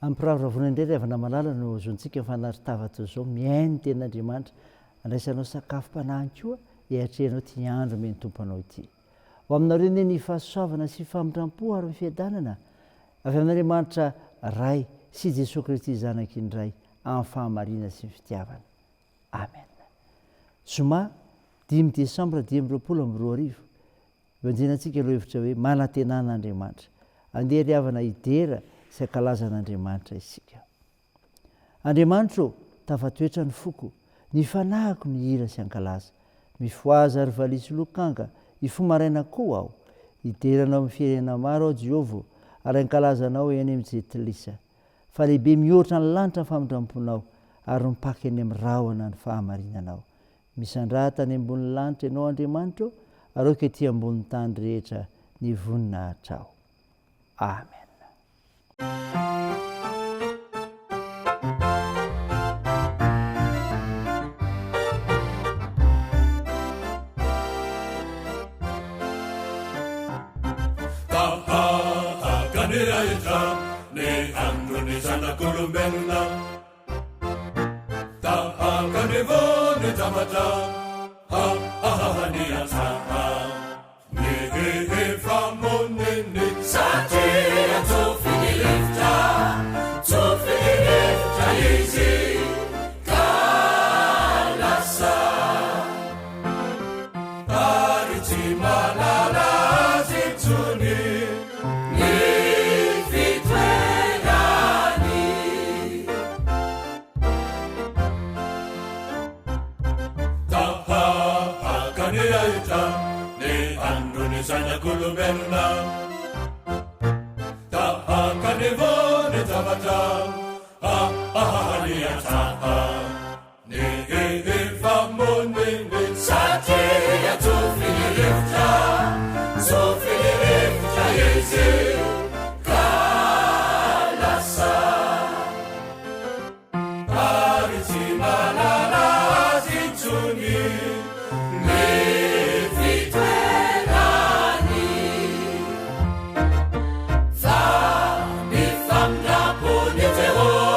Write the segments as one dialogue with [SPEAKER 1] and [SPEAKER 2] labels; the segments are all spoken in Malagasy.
[SPEAKER 1] Ampiravoravoana indray ry havana malala no zontsika mifanary-tava toy izao, mihaino ny tenin'Andriamanitra, andraisanao sakafom-panahiny koa hiatrehanao ity andro omen'ny Tompo anao ity. Ho aminareo anie ny fahasoavana sy famindram-po ary ny fiadanana avy amin'Andriamanitra Ray sy Jesoa Kristy Zanaky ny Ray amin'ny fahamarinana sy ny fitiavana. Amen. Zoma dimy desambra 2025, Ibanjinantsika ireo hevitra hoe manantena an'Andriamanitra. Andeha ry havana hidera sy hankalaza an'Andriamanitra isika. Andriamanitra ô, tafatoetra ny foko, ny fanahiko mihira sy hankalaza. Mifohaza ry valiha sy lokanga, hifoha maraina koa aho. Hidera Anao amin'ny firenena maro aho, Jehovah ô, ary hankalaza Anao eny amin'ny jentilisa. Fa lehibe mihoatra ny lanitra ny famindram-ponao, ary mipaka eny amin'ny rahona ny fahamarinanao. Misandrata any ambonin'ny lanitra Ianao, Andriamanitra ô, ary aoka ety ambonin'ny tany rehetra ny voninahitrao. Amen.
[SPEAKER 2] Tahaka ny ahitra ny andron'ny zanak'olombelona. Tahaka ny vonin-javatra ha ha ha ny antsaha ny efa moniny. Satria tsofy ny rivotra, tsofy ny rivotra izy ka lasa. Ary tsy mahalala azy intsony ny fitoerany. Tahaka ny ahitra ny andron'ny zanak'olombelona. Tahaka ny vonin-javatra ahaha ny antsaha. Ny famoniny satria tsofy ny rivotra, tsofy ny rivotra izy ka lasa. Ary tsy mahalala azy intsony ny fitoerany. Fa ny famindram-pon'i Jehovah.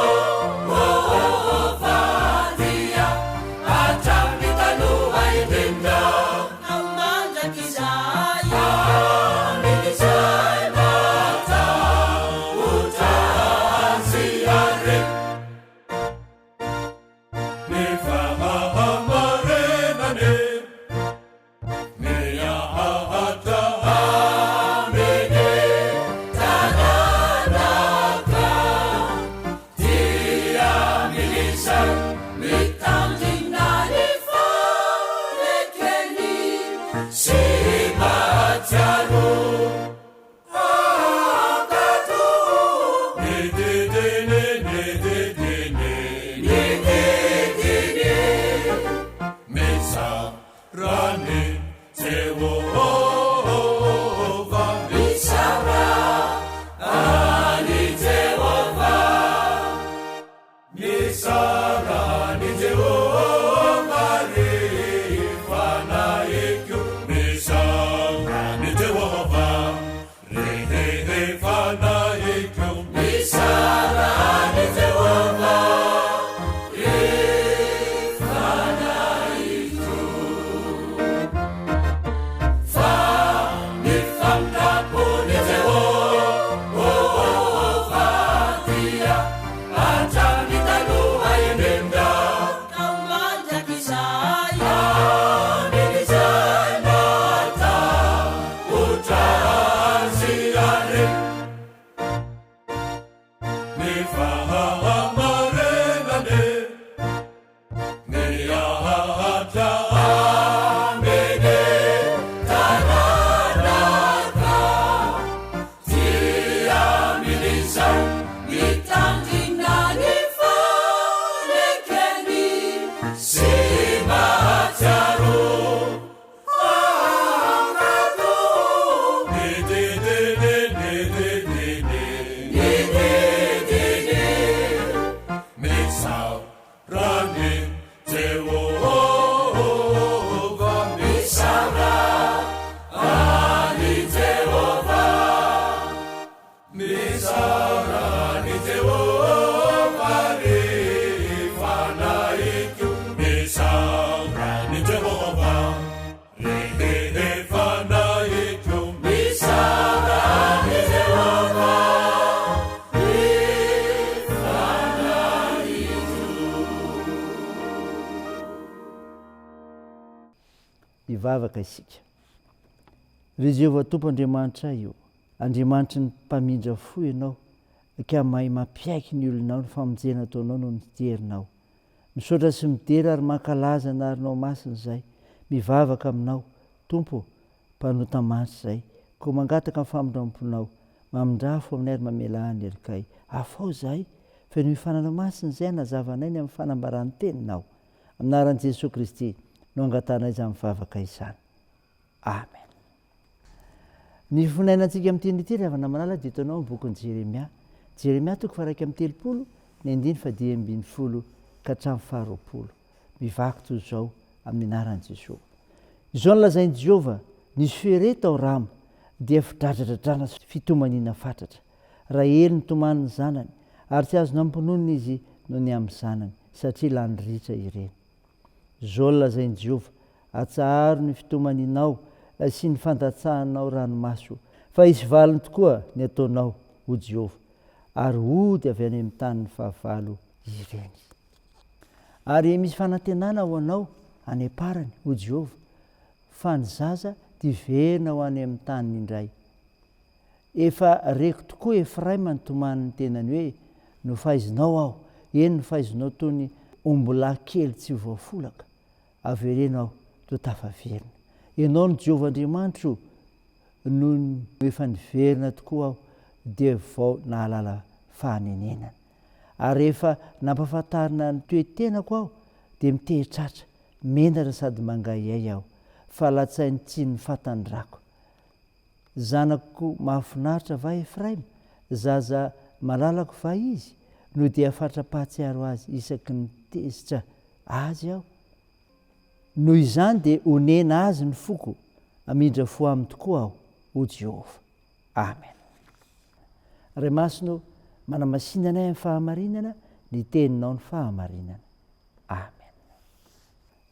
[SPEAKER 1] Hivavaka isika. Ry Jehovah Tompo Andriamanitray ô, Andriamanitry ny mpamindra fo Ianao, ka mahay mampiaiky ny olonao ny famonjena ataonao noho ny herinao. Misaotra sy midera ary mankalaza anarinao masina izahay, mivavaka aminao, Tompo ô, mpanota maty izahay, koa mangataka ny famindramponao, mamindrà fo aminay ary mamelà ny helokay. Afaho izahay, fenoy fanana masina izay hanazava anay ny amin'ny fanambaran'ny teninao. Amin'ny anaran'i Jesoa Kristy no angatahanay izany vavaka izany. Amen. Ny fonainantsika amin'ity andro ity ry havana malala dia hitanao amin'ny bokin'i Jeremia. Jeremia toko faha-31, ny andininy faha-15 ka hatramin'ny faha-20. Mivaky toy izao amin'ny anaran'i Jesoa. Izao no lazain'i Jehovah, Nisy fere tao Rama, dia fidradradradrana sy fitomaniana fatratra. Rahely nitomany ny zanany, ary tsy azo nampiononina izy noho ny amin'ny zanany, satria lany ritra ireny. Izao no lazain'i Jehovah, Atsaharo ny fitomanianao sy ny fandatsahanao ranomaso, fa hisy valiny tokoa ny ataonao, hoy Jehovah, ary hody avy any amin'ny tanin'ny fahavalo ireny. Ary misy fanantenana ho anao any am-parany, hoy Jehovah, fa ny zaza dia hiverina ho any amin'ny taniny indray. Efa reko tokoa Efraima nitomany ny tenany hoe, Nofaizinao aho, eny nofaizinao toy ny ombilahy kely tsy voafolaka. Avereno aho, toa tafaverina. Ianao no Jehovah Andriamanitro, nony efa niverina tokoa aho, dia vao nahalala fahanenenana. Ary rehefa nampahafantarina ny toe-tenako aho, dia mitehi-tratra, menatra sady mangaihay aho, fa latsain'ny tsinin'ny fatan'ny rako. Zanako mahafinaritra va Efraima? Zaza malalako va izy? No dia fatra-pahatsiaro azy isaky ny tezitra azy aho? Noho izany dia onena azy ny foko, hamindra fo aminy tokoa aho, hoy Jehovah. Amen. Ray Masina ô, manamasina anay amin'ny fahamarinana, ny teninao ny fahamarinana. Amen.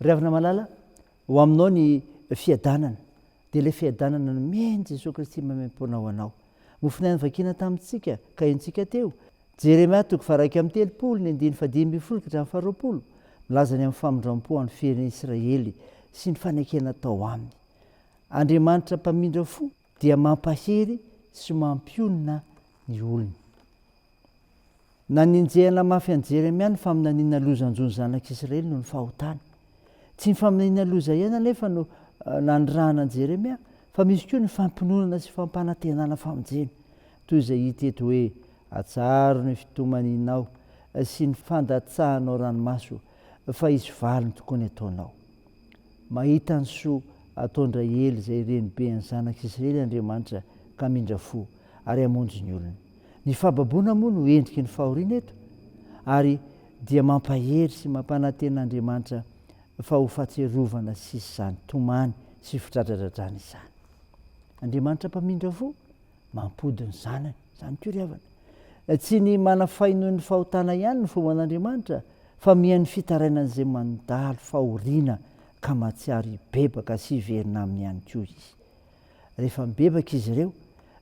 [SPEAKER 1] Ry havana malala, ho aminao ny fiadanana, dia ilay fiadanana nomen'i Jesoa Kristy maimaimpoana ho anao. Mofonay novakiana tamintsika ka henontsika teo, Jeremia toko faha-31 ny andininy faha-15 ka hatramin'ny faha-20, milaza ny amin'ny famindram-po an'ny firenena Israely sy ny fanekena atao aminy. Andriamanitra mpamindra fo dia mampahery sy mampionona ny olony. Nanenjehana mafy an'i Jeremia ny faminaniana loza hanjo ny zanak'Israely noho ny fahotany. Tsy ny faminaniana loza ihany anefa no nanirahana an'i Jeremia, fa misy koa ny fampiononana sy fampanantenana famonjena, toy izay hita eto hoe, Atsaharo ny fitomanianao sy ny fandatsahanao ranomaso, fa hisy valiny tokoa ny ataonao. Mahita ny soa ataon-dRahely izay reniben'ny zanak'Israely Andriamanitra ka hamindra fo ary hamonjy ny olony. Ny fahababoana moa no endriky ny fahoriana eto, ary dia mampahery sy mampanantena Andriamanitra fa ho fahatsiarovana sisa izany tomany sy fidradradradrana izany. Andriamanitra mpamindra fo, mampody ny zanany. Izany koa ry havana. Tsy ny manafay noho ny fahotana ihany ny fomban'Andriamanitra, fa mihaino fitarainan'izay mandalo fahoriana ka mahatsiaro hibebaka sy hiverina aminy ihany koa izy. Rehefa mibebaka izy ireo,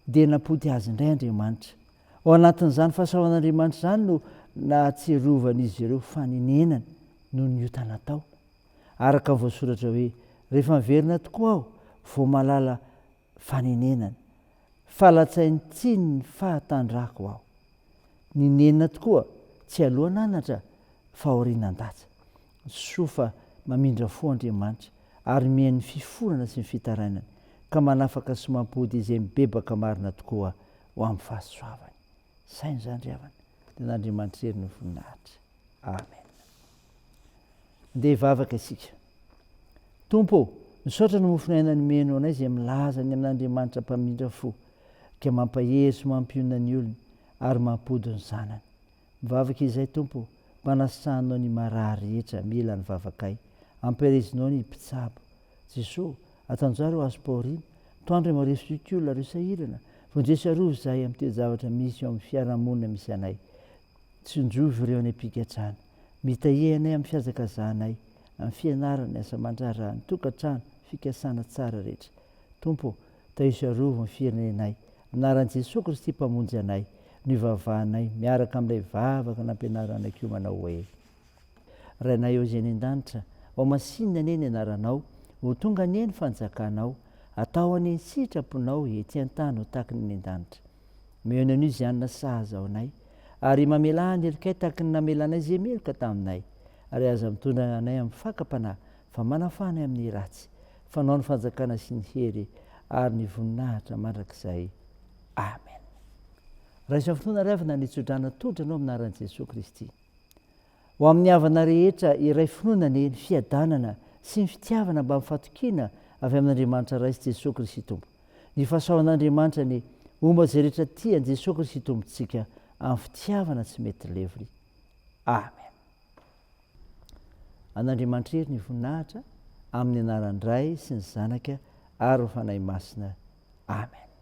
[SPEAKER 1] dia nampody azy indray Andriamanitra. Ao anatin'izany fahasoavan'Andriamanitra izany no nahatsiarovan'izy ireo fanenenana noho ny ota natao. Araka ny voasoratra hoe, Rehefa miverina tokoa aho, vao mahalala fanenenana. Fa latsain-tsiny ny fahatandrako aho. Ny nenina tokoa tsy aloha nanatra fa aorianan-datsa. Soa fa mamindra fo Andriamanitra ary mihaino ny fifonana sy ny fitarainana, ka manafaka sy mampody izay mibebaka marina tokoa ho amin'ny fahasoavany. Saino izany ry havana, dia an'Andriamanitra irery no voninahitra. Amen. Ndeha hivavaka isika. Tompo ô, misaotra ny mofon'aina nomenao anay izay milaza ny amin'Andriamanitra mpamindra fo, ka mampahery sy mampionona ny olony ary mampody ny zanany. Mivavaka izay Tompo ô, mba hanasitrahanao ny marary rehetra mila ny vavakay, ampirezinao ny mpitsabo. Jesoa ô, atanjaho ireo azom-pahoriana, toandro ireo marefo zokiolona, ireo sahirana, vonjeo sy arovy izahay amin'ny toe-javatra misy eo amin'ny fiarahamonina misy anay. Tsinjovy ireo any am-pigadrana. Mitahia anay amin'ny fihazakazahanay, amin'ny fianarana, ny asa aman-draharaha, ny tokantrano, fikasana tsara rehetra. Tompo ô, tahio sy arovy ny firenenay. Anaran'i Jesoa Kristy Mpamonjy anay no ivavahanay miaraka amin'ilay vavaka nampianaranay koa manao hoe, Rainay ô izay any an-danitra, hohamasinina anie ny anaranao, Ho tonga anie ny fanjakanao, atao anie ny sitraponao ety an-tany ho tahaky ny any an-danitra. Omeo anio izay hanina sahaza ho anay, ary mamelà ny helokay tahaky ny namelanay izay meloka taminay, ary aza mitondra anay amin'ny fakam-panahy, fa manafaha anay amin'ny ratsy, fa Anao ny fanjakana sy ny hery ary ny voninahitra mandrakizay. Amen. Raiso amin'ny finoana ry havana ny tsodrano atolotra anao amin'ny anaran'i Jesoa Kristy. Ho amin'ny havana rehetra iray finoana anie ny fiadanana sy ny fitiavana mbamin'ny fatokiana avy amin'Andriamanitra Ray sy Jesoa Kristy Tompo. Ny fahasoavan'Andriamanitra anie homba izay rehetra tia an'i Jesoa Kristy Tompontsika amin'ny fitiavana tsy mety levona. Amen. An'Andriamanitra hery ny voninahitra amin'ny anaran'ny Ray sy ny Zanaka ary ny Fanahy Masina. Amen.